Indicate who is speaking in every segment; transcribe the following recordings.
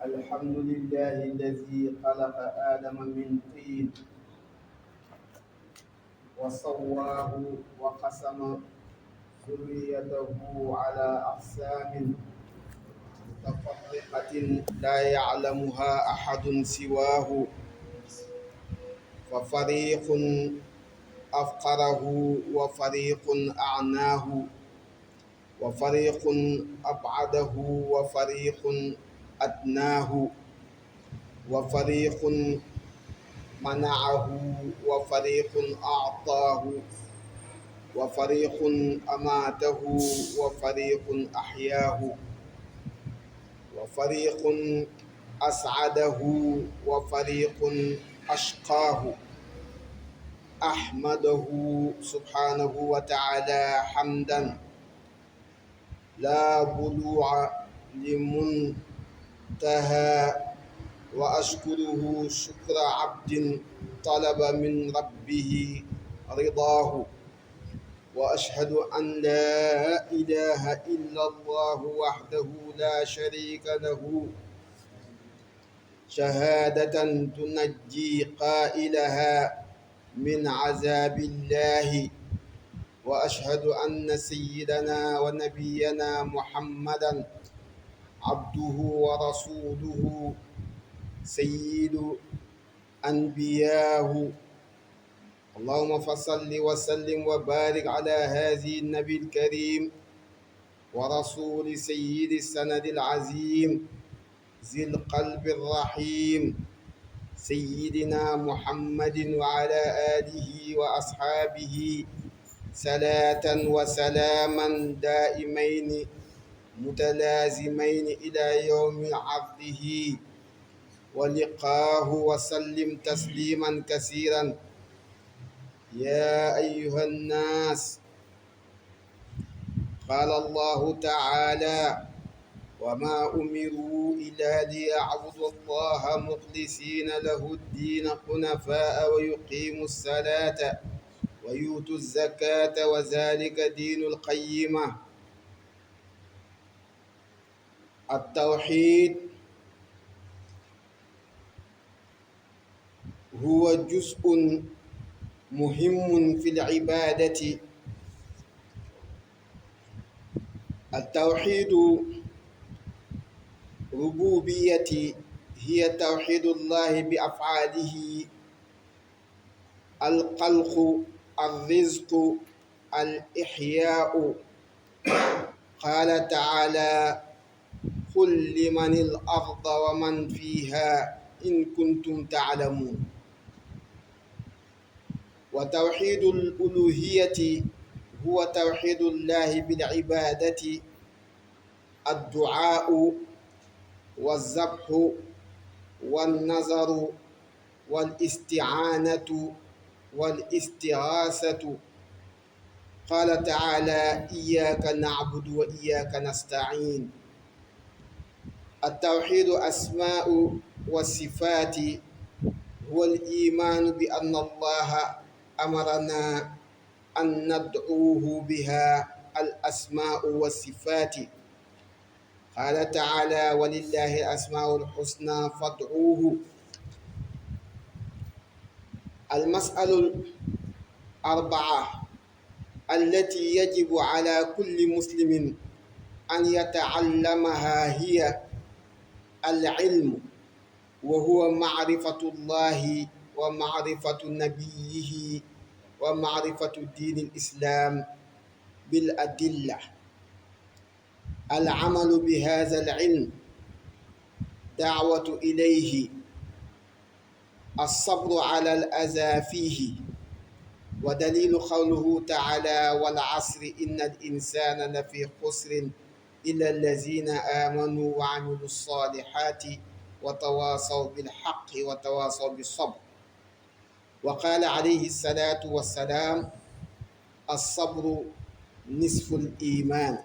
Speaker 1: الحمد لله الذي خلق آدم من طين وسواه وقسم ذريته على أقسام متفرقة لا يعلمها أحد سواه ففريق أفقره وفريق أعناه وفريق أبعده وفريق أدناه وفريق منعه وفريق أعطاه وفريق أماته وفريق أحياه وفريق أسعده وفريق أشقاه أحمده سبحانه وتعالى حمدا لا بلوع لمنتهى وأشكره شكر عبد طلب من ربه رضاه وأشهد أن لا إله إلا الله وحده لا شريك له شهادة تنجي قائلها من عذاب الله وأشهد أن سيدنا ونبينا محمدا عبده ورسوله سيد أنبياه اللهم فصل وسلم وبارك على هذه النبي الكريم ورسول سيد السند العظيم ذي القلب الرحيم سيدنا محمد وعلى آله وأصحابه صلاة وسلاما دائمين متلازمين إلى يوم عرضه ولقاه وسلم تسليما كثيرا يا أيها الناس قال الله تعالى وما أمروا إلا ليعبدوا الله مخلصين له الدين حنفاء ويقيموا الصلاة ويؤتوا الزكاة وذلك دين القيمة التوحيد هو جزء مهم في العبادة التوحيد ربوبية هي توحيد الله بأفعاله الخلق الرزق الإحياء قال تعالى قل لمن الأرض ومن فيها إن كنتم تعلمون وتوحيد الألوهية هو توحيد الله بالعبادة الدعاء والذبح والنظر والاستعانة والاستغاثة قال تعالى إياك نعبد وإياك نستعين التوحيد أسماء والصفات هو الإيمان بأن الله أمرنا أن ندعوه بها الأسماء والصفات قال تعالى ولله الأسماء الحسنى فادعوه المسألة الأربعة التي يجب على كل مسلم أن يتعلمها هي العلم وهو معرفة الله ومعرفة نبيه ومعرفة دين الإسلام بالأدلة العمل بهذا العلم دعوة إليه الصبر على الأذى فيه ودليل قوله تعالى والعصر إن الإنسان لفي خسر إلا الذين آمنوا وعملوا الصالحات وتواصوا بالحق وتواصوا بالصبر وقال عليه الصلاة والسلام الصبر نصف الإيمان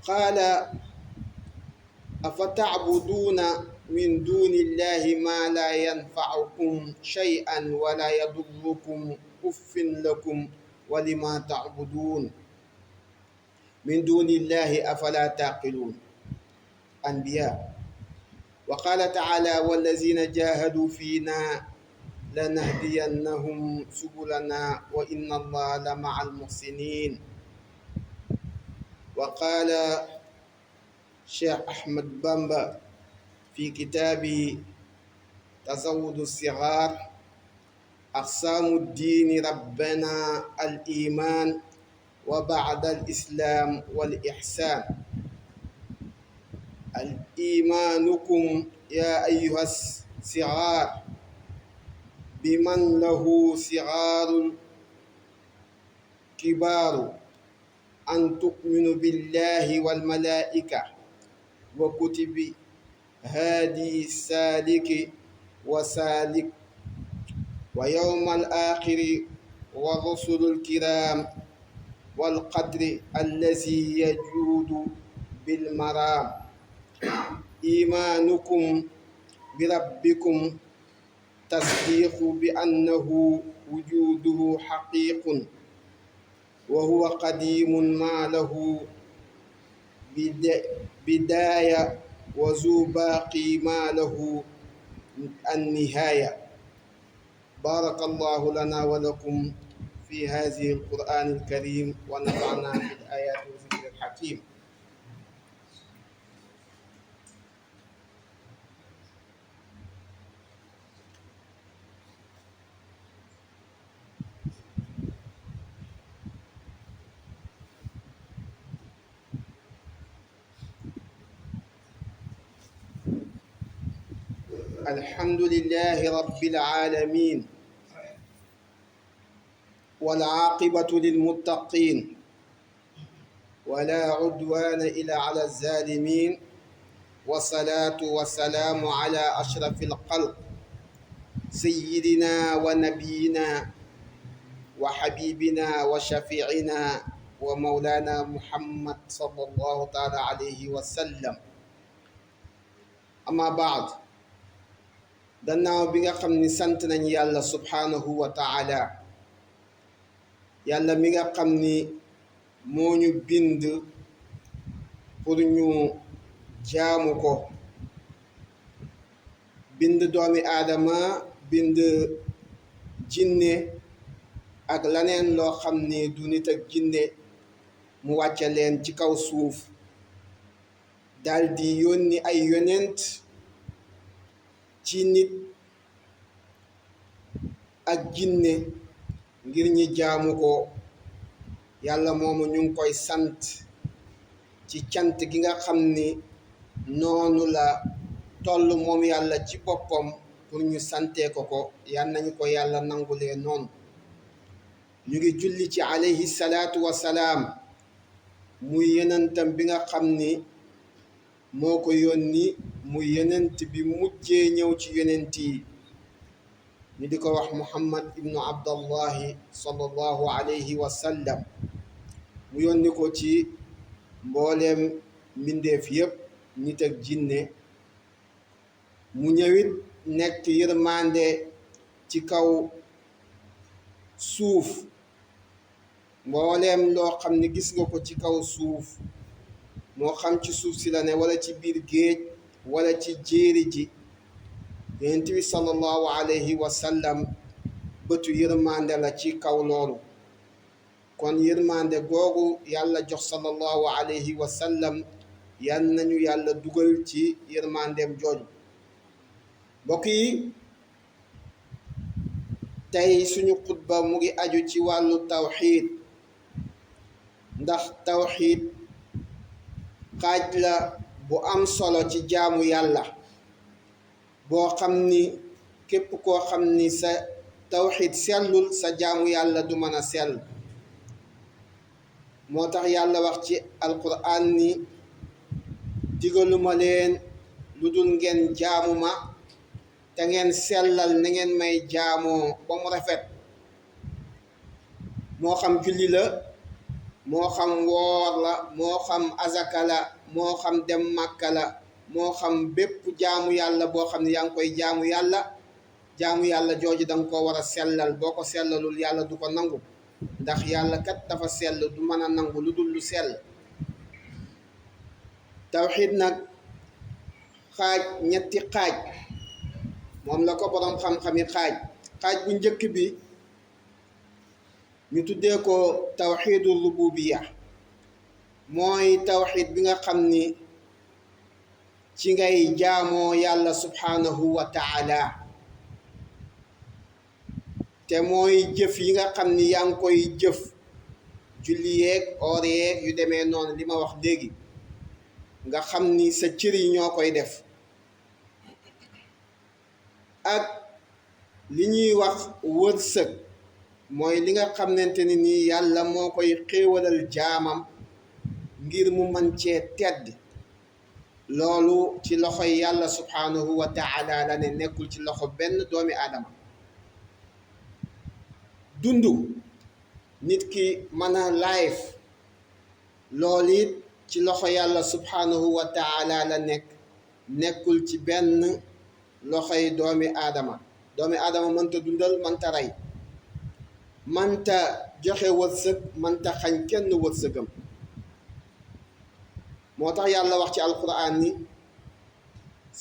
Speaker 1: قال أفتعبدون من دون الله ما لا ينفعكم شيئا ولا يضركم أف لكم ولما تعبدون من دون الله أفلا تعقلون الأنبياء. وقال تعالى: والذين جاهدوا فينا لنهدينهم سبلنا وإن الله لمع المحسنين. وقال شيخ أحمد بامبا في كتابه تزود الصغار: أقسام الدين ربنا الإيمان وبعد الإسلام والإحسان. الإيمانكم يا أيها الصغار بمن له صغار كبار أن تؤمنوا بالله والملائكة وكتب هادي سالك وسالك ويوم الآخر والرسل الكرام والقدر الذي يجود بالمرام. إيمانكم بربكم تصديق بأنه وجوده حقيق وهو قديم ما له بداية وذو باقي ما له النهاية. بارك الله لنا ولكم في هذه القرآن الكريم ونفعنا بالآيات والذكر الحكيم. الحمد لله رب العالمين والعاقبة للمتقين ولا عدوان إلا على الظالمين، والصلاة والسلام على أشرف الخلق سيدنا ونبينا وحبيبنا وشفيعنا ومولانا محمد صلى الله تعالى عليه وسلم. أما بعد، gannaaw bi nga xam ni sant nañ yàlla subhanahu wa taala, yàlla mi nga xam ni moo ñu bind pour ñu jaamu ko, bind doomi aadama, bind jinne ak laneen loo xam ni du nit ak jinne, mu wàcce leen ci kaw suuf, daldi yónni ay yonent ci nit ak jinne ngir ñi jaamu ko. yàlla moomu ñu ngi koy sant ci cant gi nga xam ni noonu la toll moom yàlla ci boppam pour ñu santee ko ko. yal nañu ko yàlla nangulee noonu. ñu ngi julli ci alayhi salaatu wasalaam, muy yenentam bi nga xam ni moo ko yónni, muy yenent bi mujjee ñëw ci yonent yi, ñu di ko wax Muhammad ibnu Abdallahi sallallahu alayhi wa sallam. mu yónni ko ci mbooleem mbindeef yépp, nit ak jinne. mu ñëwit nekk yërmande ci kaw suuf. mbooleem loo xam ne gis nga ko ci kaw suuf, moo xam ci suuf si la ne wala ci biir géej wala ci jéeri ji, yonent bi sallallahu alayhi wa sallam bëtu yërmande la ci kaw loolu. kon yërmande googu yàlla jox sallallahu alayhi wa sallam, yal nañu yàlla dugal ci yërmandeem jooju. mbokk yi, tey suñu xutba mu ngi aju ci wàllu tawxiid, ndax tawxiid xaaj la bu am solo ci jaamu yàlla, boo xam ni képp koo xam ni sa tawxiid sellul, sa jaamu yàlla du mën a sell. moo tax yàlla wax ci alquran ni digaluma leen lu dul ngeen jaamu ma te ngeen sellal na ngeen may jaamoo ba mu rafet. moo xam julli la, moo xam woor la, moo xam azaka la, moo xam dem màkka la, moo xam bépp jaamu yàlla boo xam ne yaa ngi koy jaamu yàlla jooju danga ko war a sellal. boo ko sellalul yàlla du ko nangu, ndax yàlla kat dafa sell, du mën a nangu lu dul lu sell. tawxiid nag xaaj ñetti xaaj moom la ko boroom xam-xami xaaj bu njëkk bi ñu tuddee ko tawxiidul rububiya mooy tawxiid bi nga xam ni ci ngay jaamoo yàlla subhaanahu wa taala te mooy jëf yi nga xam ni yaa ngi koy jëf julli yeeg oor yeeg yu demee noonu li ma wax léegi nga xam ni sa cër yi ñoo koy def ak li ñuy wax wërsëg mooy li nga xamante ni nii yàlla moo koy xéewalal jaamam ngir mu mën cee tedd loolu ci loxoy yàlla subhaanahu wa taala la ne nekkul ci loxo benn doomi aadama dund nit ki mën a life loolu it ci loxo yàlla subhaanahu wa taala la nekkul ci benn loxoy doomi aadama mënta dundal mënta rey mënta joxe wërsëg mënta xañ kenn wërsëgam moo tax yàlla wax ci alquran ni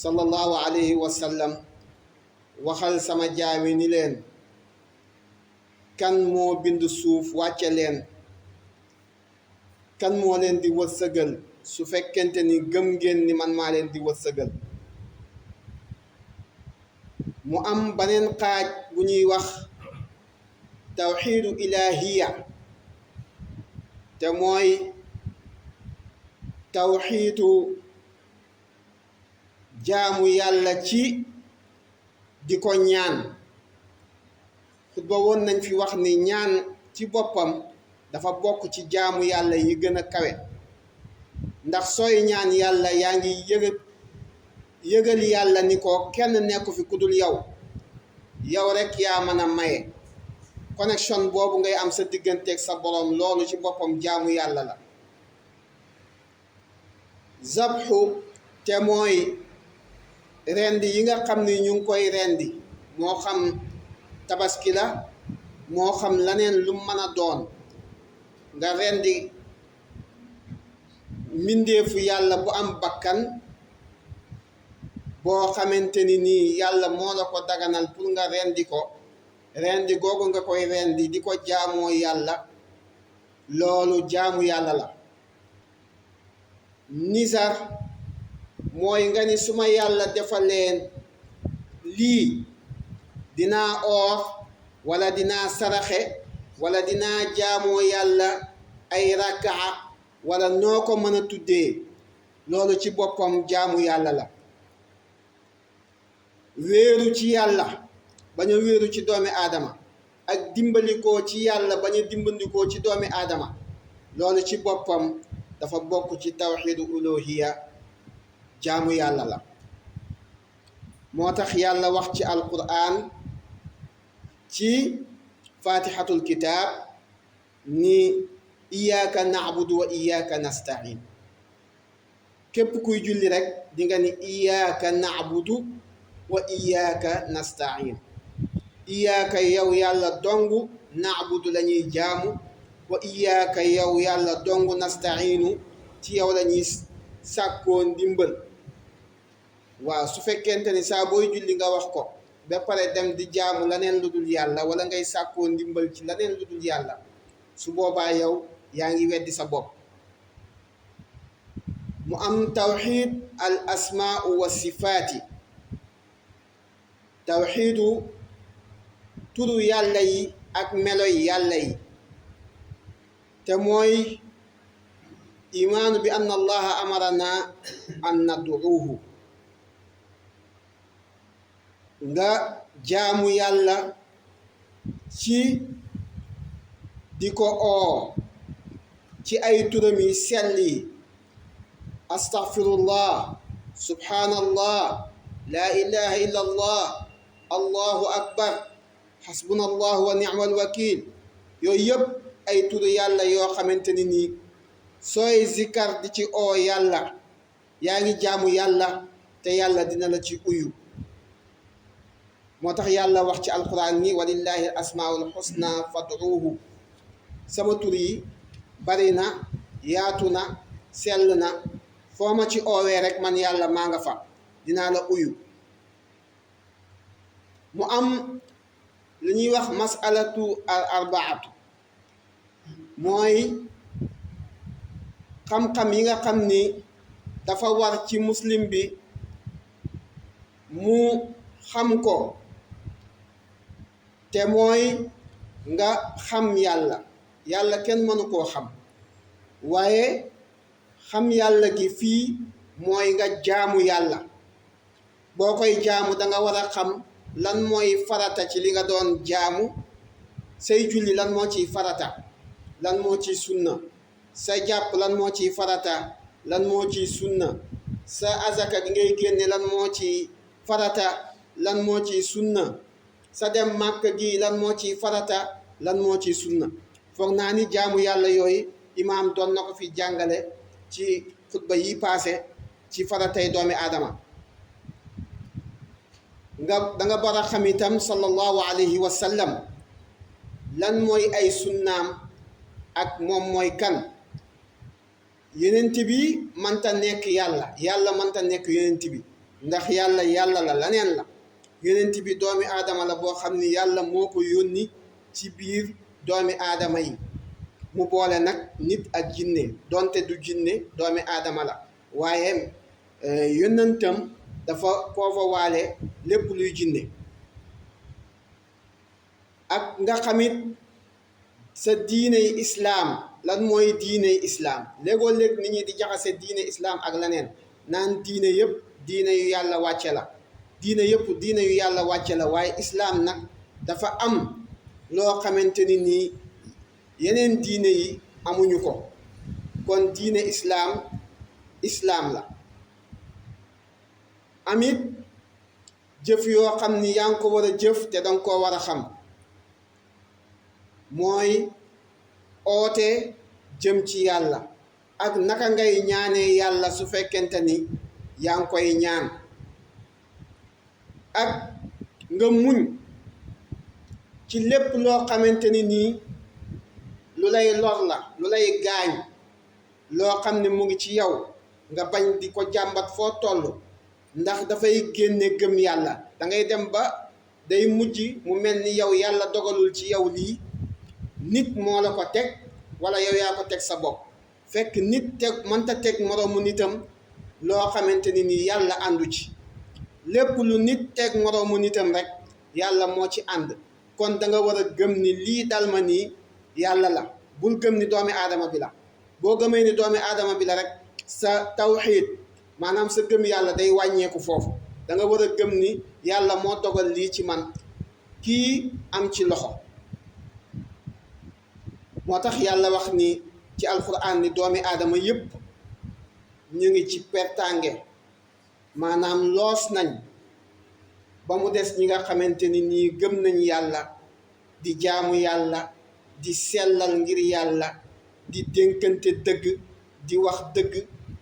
Speaker 1: sallallahu alayhi wa sallam waxal sama jaami ni leen kan moo bind suuf wàcce leen kan moo leen di wërsëgal su fekkente ni gëm ngeen ni man maa leen di wërsëgal mu am beneen xaaj bu ñuy wax tawxiidu ilahiya te mooy tawxiidu jaamu yàlla ci di ko ñaan xutba woon nañ fi wax ni ñaan ci boppam dafa bokk ci jaamu yàlla yi gën a kawe ndax sooy ñaan yàlla yaa ngi yëgal yàlla ni ko kenn nekku fi ku dul yow rekk yaa mën a maye connexion boobu ngay am sa digganteeg sa borom loolu ci boppam jaamu yàlla la zabxu te mooy rendi yi nga xam ni ñu ngi koy rendi moo xam tabaski la moo xam laneen lu mën a doon nga rendi mbindeefu yàlla bu am bakkan boo xamante ni nii yàlla moo la ko daganal pour nga rendi ko rendi googu nga koy rendi di ko jaamoo yàlla loolu jaamu yàlla la nizar mooy nga ni suma yàlla defaleen lii dinaa oor wala dinaa saraxe wala dinaa jaamoo yàlla ay rakaa wala noo ko mën a tuddee loolu ci boppam jaamu yàlla la wéeru ci yàlla bañ a wéeru ci doomi aadama ak dimbalikoo ci yàlla bañ a dimbandikoo ci doomi aadama loolu ci boppam dafa bokk ci tawxiidu uluhiya jaamu yàlla la moo tax yàlla wax ci alquran ci fatihatul kitaab ni iyyaka na'budu wa iyyaka nasta'in képp kuy julli rek di nga ni iyyaka na'budu wa iyyaka nasta'in iyyaka yow yàlla dong na'budu la ñuy jaamu wa iyyaka yow yàlla dong nasta'inu ci yow la ñuy sàkkoo ndimbal waaw su fekkente ni saa booy julli nga wax ko ba pare dem di jaamu laneen lu dul yàlla wala ngay sàkkoo ndimbal ci laneen lu dul yàlla su boobaa yow yaa ngi weddi sa bopp mu am tawxiid al asmaau wa sifaati tawxiidu turu yàlla yi ak meloy yàlla yi te mooy imaanu bi anna allaha amarana an nad'uuhu nga jaamu yàlla ci di ko oo ci ay turam yi sell yi astaghfirullah subhanallah la ilaha illa allah allahu akbar xasbuna allah wa ni'mal wakil yooyu yëpp ay turu yàlla yoo xamante ni nii sooy zikar di ci oo yàlla yaa ngi jaamu yàlla te yàlla dina la ci uyu moo tax yàlla wax ci alquran ni walillahi al asmaul husna fad'uuhu sama tur yi bari na yaatu na sell na foo ma ci oowee rek man yàlla maa nga fa dinaa la uyu mu am lu ñuy wax masalatu al arbaatu mooy xam-xam yi nga xam ni dafa war ci muslim bi mu xam ko te mooy nga xam yàlla yàlla kenn mënu koo xam waaye xam yàlla gi fii mooy nga jaamu yàlla boo koy jaamu danga war a xam lan mooy farata ci li nga doon jaamu say julli lan moo ciy farata lan moo ciy sunna sa jàpp lan moo ciy farata lan moo ciy sunna sa azaka gi ngay génne lan moo ciy farata lan moo ciy sunna sa dem màkk gi lan moo ciy farata lan moo ciy sunna foog naa ni jaamu yàlla yooyu imaam doon na ko fi jàngale ci xutba yi paase ci faratay doomi aadama danga war a xam itam sallallahu alayhi wa sallam lan mooy ay sunnaam ak moom mooy kan yonent bi mënta nekk yàlla yàlla mënta nekk yonent bi ndax yàlla yàlla la laneen la yonent bi doomi aadama la boo xam ni yàlla moo ko yónni ci biir doomi aadama yi mu boole nag nit ak jinne donte du jinne doomi aadama la waaye yónnantam dafa koofa waale lépp luy jinne ak nga xamit sa diiney islaam lan mooy diiney islaam léegoo léeg nit ñi di jaxase diine islaam ak leneen naan diine yëpp diine yu yàlla wàcce la diine yëpp diine yu yàlla wàcce la waaye islaam nag dafa am loo xamante ni nii yeneen diine yi amuñu ko kon diine islaam la amit jëf yoo xam ni yaa ngi ko war a jëf te danga koo war a xam mooy oote jëm ci yàlla ak naka ngay ñaanee yàlla su fekkente ni yaa ngi koy ñaan ak nga muñ ci lépp loo xamante ni nii lu lay lor la lu lay gaañ loo xam ne mu ngi ci yow nga bañ di ko jàmbat foo toll ndax dafay génne gëm yàlla dangay dem ba day mujj mu mel ni yow yàlla dogalul ci yow lii nit moo la ko teg wala yow yaa ko teg sa bopp fekk nit teg mënta teg moroomu nitam loo xamante ni nii yàlla àndu ci lépp lu nit teg moroomu nitam rek yàlla moo ci ànd kon da nga war a gëm ni lii dal ma nii yàlla la bul gëm ni doomi aadama bi la boo gëmee ni doomi aadama bi la rek sa tawxiid maanaam sa gëm yàlla day wàññeeku foofu da nga war a gëm ni yàlla moo dogal lii ci man kii am ci loxo moo tax yàlla wax ni ci alquran ni doomi aadama yépp ñu ngi ci pertange maanaam loos nañ ba mu des ñi nga xamante ni nii gëm nañ yàlla di jaamu yàlla di sellal ngir yàlla di dénkante dëgg di wax dëgg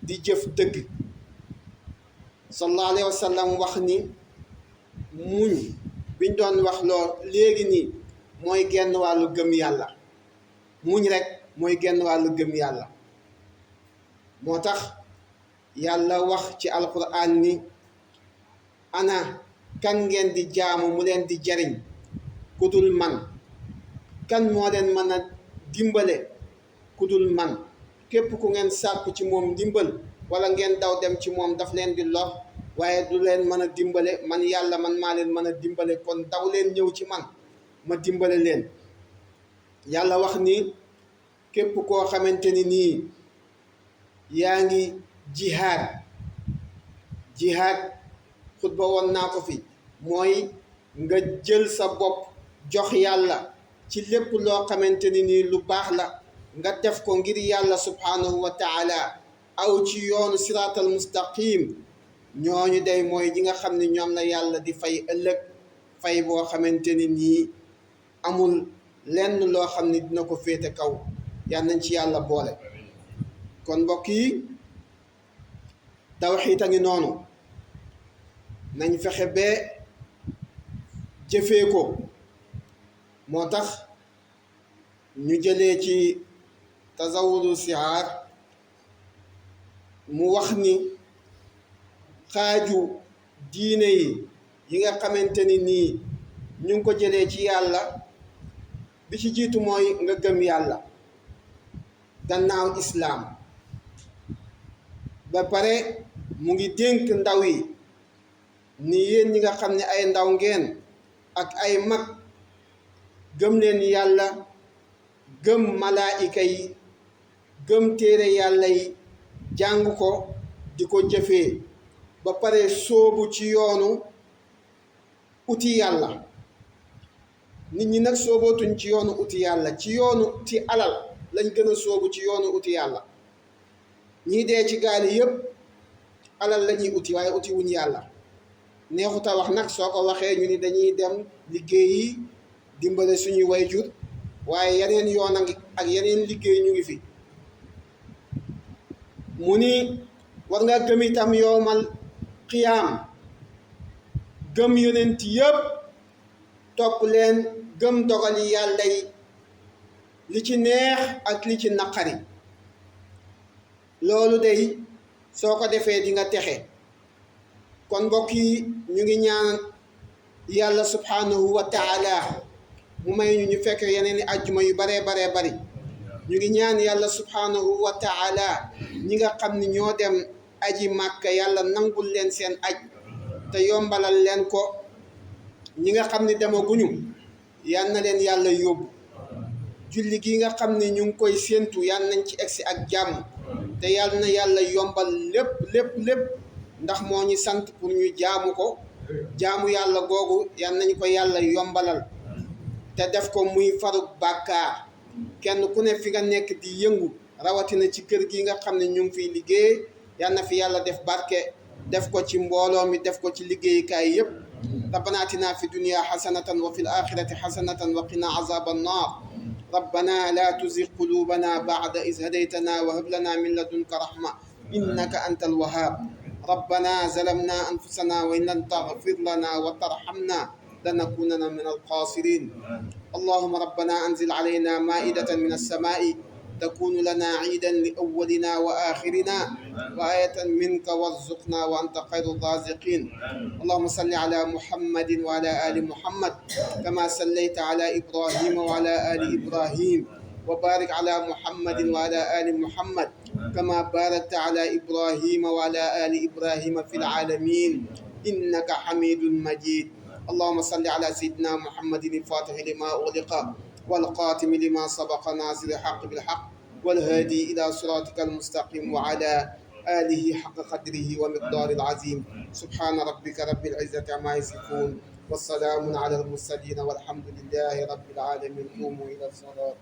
Speaker 1: di jëf dëgg sallallahu alayhi wa sallam wax ni muñ biñ doon wax lool léegi nii mooy genn wàllu gëm yàlla muñ rek mooy genn wàllu gëm yàlla moo tax yàlla wax ci alquran ni ana kan ngeen di jaamu mu leen di jariñ ku dul man kan moo leen mën a dimbale ku dul man képp ku ngeen sàkku ci moom dimbal wala ngeen daw dem ci moom daf leen di lor waaye du leen mën a dimbale man yàlla man maa leen mën a dimbale kon daw leen ñëw ci man ma dimbale leen yàlla wax ni képp koo xamante ni nii yaa ngi jihaad xutba woon naa ko fi mooy nga jël sa bopp jox yàlla ci lépp loo xamante ni nii lu baax la nga def ko ngir yàlla subhanahu wa taala aw ci yoonu siraatal mustaqim ñooñu day mooy ñi nga xam ne ñoom la yàlla di fay ëllëg fay boo xamante ni nii amul lenn loo xam ne dina ko féete kaw yal nañ ci yàlla boole kon mbokk yi tawxiid a ngi noonu nañ fexe ba jëfee ko moo tax ñu jëlee ci tazawudu sihaar mu wax ni xaaju diine yi nga xamante ni nii ñu ngi ko jëlee ci yàlla bi ci jiitu mooy nga gëm yàlla gannaaw islaam ba pare mu ngi dénk ndaw yi ni yéen ñi nga xam ne ay ndaw ngeen ak ay mag gëm leen yàlla gëm malaayika yi gëm téere yàlla yi jàng ko di ko jëfee ba pare sóobu ci yoonu uti yàlla. nit ñi nag soobootuñ ci yoonu uti yàlla, ci yoonu uti alal lañ gën a sóobu ci yoonu uti yàlla. ñii dee ci gaal yi yëpp alal la ñuy uti waaye uti wuñ yàlla. neexut a wax nag soo ko waxee ñu ni dañuy dem liggéeyi dimbale suñuy wayjur waaye yeneen yoon a ngi ak yeneen liggéey ñu ngi fi. mu ni war nga gëm itam yowmal qiyaam, gëm yonent yëpp topp leen, gëm dogali yàlla yi li ci neex ak li ci naqari. loolu day soo ko defee di nga texe. kon mbokk yi ñu ngi ñaan yàlla subhanahu wa taala mu may ñu fekk yeneen i àjjuma yu baree bari. ñu ngi ñaan yàlla subhanahu wa taala ñi nga xam ni ñoo dem aji màkka yàlla nangul leen seen aj te yombalal leen ko. ñi nga xam ni demaguñu yal na leen yàlla yóbbu. julli gi nga xam ni ñu ngi koy séentu yal nañ ci egsi ak jàmm te yal na yàlla yombal lépp ndax moo ñu sant pour ñu jaamu ko. jaamu yàlla googu yal nañ ko yàlla yombalal te def ko muy farug bàkkaar. kenn ku ne fi nga nekk di yëngu rawatina ci kër gi nga xam ne ñu ngi fiy liggéey yal na fi yàlla def barke, def ko ci mbooloo mi, def ko ci liggéeyukaay yépp. ربنا آتنا في الدنيا حسنة وفي الآخرة حسنة وقنا عذاب النار. ربنا لا تزغ قلوبنا بعد إذ هديتنا وهب لنا من لدنك رحمة إنك أنت الوهاب. ربنا ظلمنا أنفسنا وإن لم تغفر لنا وترحمنا لنكونن من الخاسرين. اللهم ربنا أنزل علينا مائدة من السماء تكون لنا عيدا لأولنا وآخرنا وآية منك وارزقنا وأنت خير الرازقين. اللهم صل على محمد وعلى آل محمد كما صليت على إبراهيم وعلى آل إبراهيم وبارك على محمد وعلى آل محمد كما باركت على إبراهيم وعلى آل إبراهيم في العالمين إنك حميد مجيد. اللهم صل على سيدنا محمد الفاتح لما أغلق والقاتم لما سبق ناصر الحق بالحق والهادي إلى صراطك المستقيم وعلى آله حق قدره ومقدار العظيم. سبحان ربك رب العزة عما يصفون والسلام على المرسلين والحمد لله رب العالمين. قوموا إلى الصلاة.